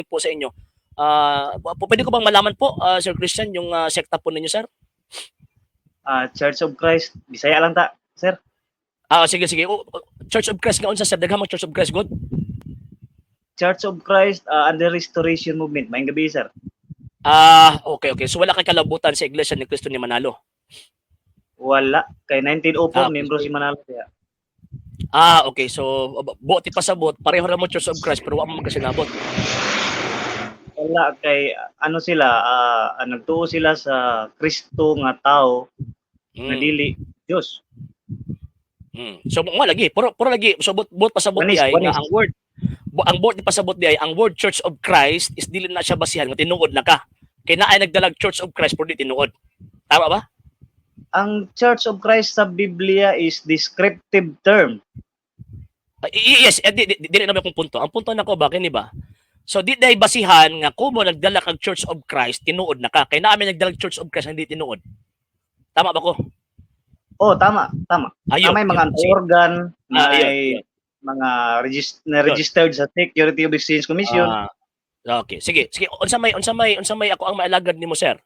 Po sa inyo. Pwede ko bang malaman po, Sir Christian, yung sekta po ninyo, sir? Church of Christ, Bisaya lang ta, sir. Sige, sige. Oh, Church of Christ nga unsa, sir? Daghan mga Church of Christ, good. Church of Christ under Restoration Movement. Maayong gabii, sir. Ah, okay. So wala kay kalabutan sa Iglesia ni Cristo ni Manalo? Wala. Kay 1904, membro si Manalo siya. Ah, okay. So buot ipasabot, pareho ra mo Church of Christ pero wa mo magkasinabot. Wala kay ano sila, nagtuo sila sa Kristo nga tao nga dili Dios. So mo lagi, puro lagi. So buot pasabot Wanis, di ay nga wanis. Ang word pasabot di ay ang word Church of Christ is dili na siya basihan nga tinuod na ka. Kay naay nagdalag Church of Christ pero di tinuod. Tama ba? Ang Church of Christ sa Biblia is descriptive term. Yes, eh, di naman akong punto. Ang punto nako ba kini ba? So di day basihan nga kumo nagdala kag Church of Christ, tinuod na ka. Kay naa may nagdalag Church of Christ hindi tinuod. Tama ba ko? Oh, tama, tama. Ayun. Tama, may mga Yun. Sige. organ, Ayun, may yun. mga na registered sa Security of Exchange Commission. Ah, okay. Sige, sige. Unsa may ako ang maalagad nimo, sir?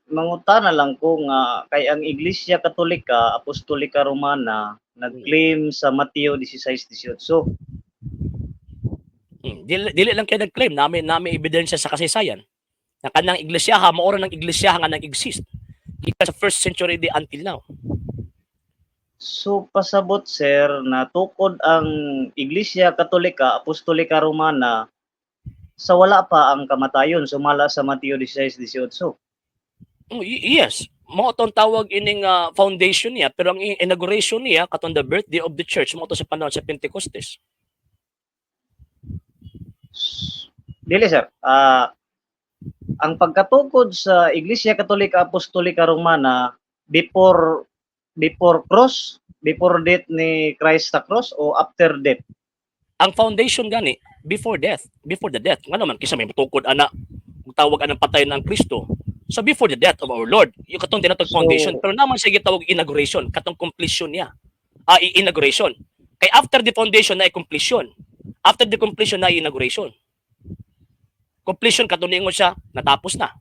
Mangutana lang ko nga kay ang Iglesia Katolika Apostolika Romana nag-claim sa Mateo 16:18. Dili lang kayo nag-claim, nami ebidensya sa kasaysayan. Na kanang iglesia mao ra ng iglesia nga nag-exist gikan sa first century di until now. So pasabot, sir, na tukod ang Iglesia Katolika Apostolika Romana sa wala pa ang kamatayon sumala sa Mateo 16:18. Oh, yes. Mao tong tawag ining foundation niya, pero ang inauguration niya katong the birthday of the church mao to sa panahon sa Pentecostes. Dili, sir. Ang pagkatukod sa Iglesia Katolika Apostolika Romana before cross, before death ni Christ sa cross o after death? Ang foundation gani before death, before the death. Ngano man kinsa may mutukod ana ug tawag anang patay ng Kristo? So before the death of our Lord, yung katong tinatawag foundation, pero naman siya gitawag inauguration, katong completion niya. Inauguration. Kay after the foundation na completion. After the completion na inauguration. Completion katong niingon siya natapos na.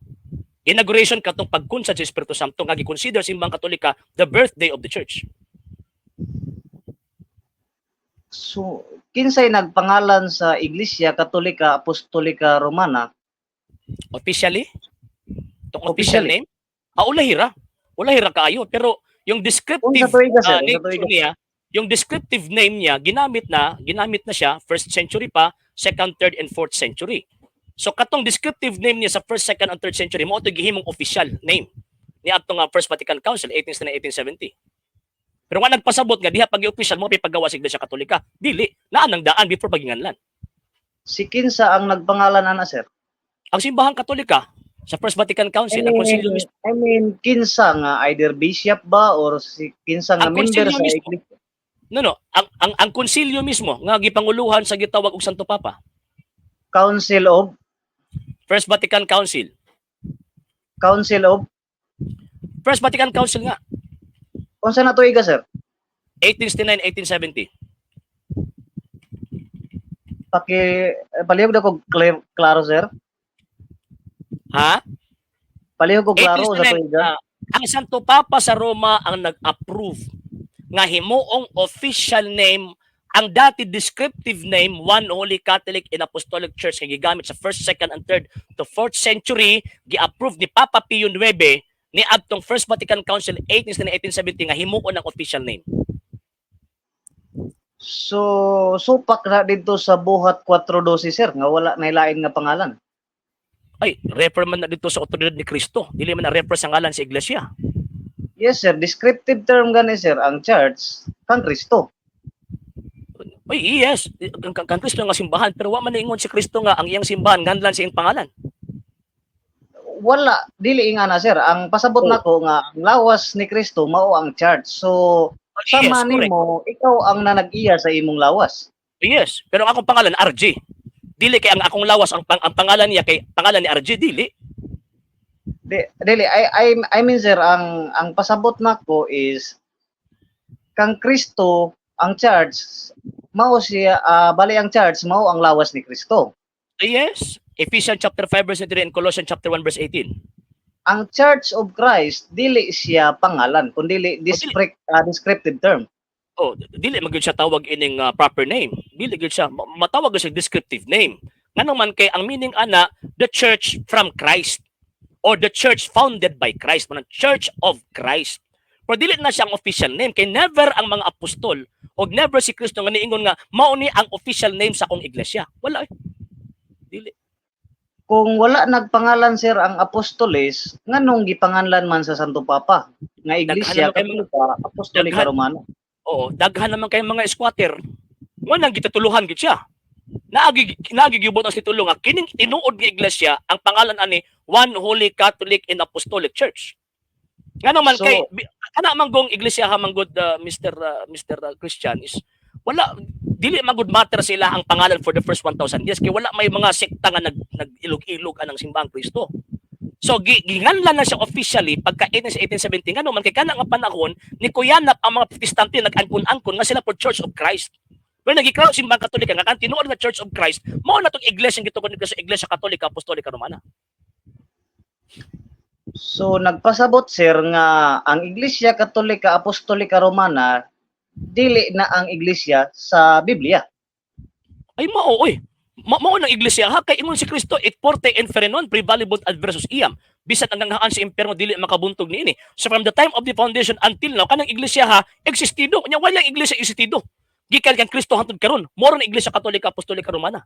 Inauguration katong pagkunsad sa Espiritu Santo nga gi-consider sa Simbang Katolika the birthday of the church. So kinsay nagpangalan sa Iglesia Katolika Apostolika Romana? Officially? Tong official Officially. name? Ah, ulahi ra. Ulahi ra kaayo, pero yung descriptive Unsa tuiga, sir? Unsa nature tuiga? niya, yung descriptive name niya, ginamit na siya first century pa, second, third, and fourth century. So katong descriptive name niya sa first, second, and third century, mao to gihimong official name ni adtong First Vatican Council 1869 1870. Pero nga nagpasabot nga diha pag official mo pagawa sa Iglesia Katolika, dili, naa nang daan before paginganlan. Si kinsa ang nagpangalan ana, sir? Ang Simbahang Katolika sa First Vatican Council, I ang konsilyo mean, mismo. I mean, kinsa nga either bishop ba or si kinsa nga Ang member konsilyo sa mismo. iglesia? No. Ang konsilyo mismo nga gipanguluhan sa gitawag og Santo Papa. Council of First Vatican Council. Council of First Vatican Council nga. Unsa na tuiga, sir? 1869 1870. Paki palihog na ko klaro, sir. Ha? Palihog ko klaro sa 1869, tuiga. Ang Santo Papa sa Roma ang nag-approve nga himuong official name ang dati descriptive name One Holy Catholic and Apostolic Church nga gigamit sa first, second, and third to fourth century, gi-approve ni Papa Pio IX ni adtong First Vatican Council 1869 1870 nga himuon ang official name. So supak na dito sa Buhat 4:12, sir, nga wala na lain nga pangalan. Ay, refer man na dito sa otoridad ni Kristo. Dili man na refer sa ngalan sa iglesia. Yes, sir, descriptive term gani, sir, ang church kang Kristo. Ay, yes, kang Kristo nga simbahan, pero wa man naingon si Kristo nga ang iyang simbahan nganlan sa iyang pangalan. Wala, dili ingana, sir. Ang pasabot nako nga ang lawas ni Kristo mao ang church. So sama nimo, ikaw ang nanag-iya sa imong lawas. Yes, pero ang akong pangalan RJ. Dili kay ang akong lawas ang pangalan niya kay pangalan ni RJ, dili. Dili I mean, sir, ang pasabot nako is kang Kristo ang church. Mao siya, bali ang church mao ang lawas ni Kristo. Yes, Ephesians chapter 5 verse 23 and Colossians chapter 1 verse 18. Ang Church of Christ dili siya pangalan kundi descriptive term. Oh, dili man gyud siya tawag ining proper name. Dili gyud siya matawag gyud siya descriptive name. Ngano man kay ang meaning ana, the church from Christ or the church founded by Christ, manang Church of Christ. Pero dili na siya ang official name kay never ang mga apostol o never si Kristo nga niingon nga mao ni ang official name sa akong iglesia. Wala eh. Dili. Kung wala nagpangalan, sir, ang apostoles, nganong gipanganlan man sa Santo Papa nga Iglesia Daghan naman kay mga- Katolika Apostolika Romana? Oo, daghan naman kay mga squatter. Mo nang gitituluhan gid siya. Naagi naagi gyud ang titulo nga kining tinuod nga iglesia, ang pangalan ani One Holy Catholic and Apostolic Church. Ngano man kay kana man gong iglesia ha man gud, Mr. Christian, is wala, dili man gud matter sila ang pangalan for the first 1,000 years kay wala may mga sekta nga nag-ilog-ilog anang simbahang Kristo. So ginganlan na siya officially pagka 18 sa 1870, ngano man kay kana nga panahon ni kuyanap ang mga Protestante, nag-angkon-angkon nga sila for Church of Christ. Pero nagikrown simbahang Katolika nga ang tinuod nga Church of Christ mao na tong iglesia nga gitugon ni Kristo, Iglesia Katolika Apostolika Romana. So nagpasabot, sir, nga ang Iglesia Katolika Apostolika Romana dili na ang iglesia sa Biblia. Ay mao oy. Mao nang iglesia ha kay ingon si Kristo, "Et forte inferi non praevalebunt adversus eam." Bisan ang ganghaan sa impierno dili makabuntog niini. So from the time of the foundation until now, kanang iglesia ha existido. Nya walang iglesia existido. Gikan kang Kristo hangtod karon. Mao na Iglesia Katolika Apostolika Romana.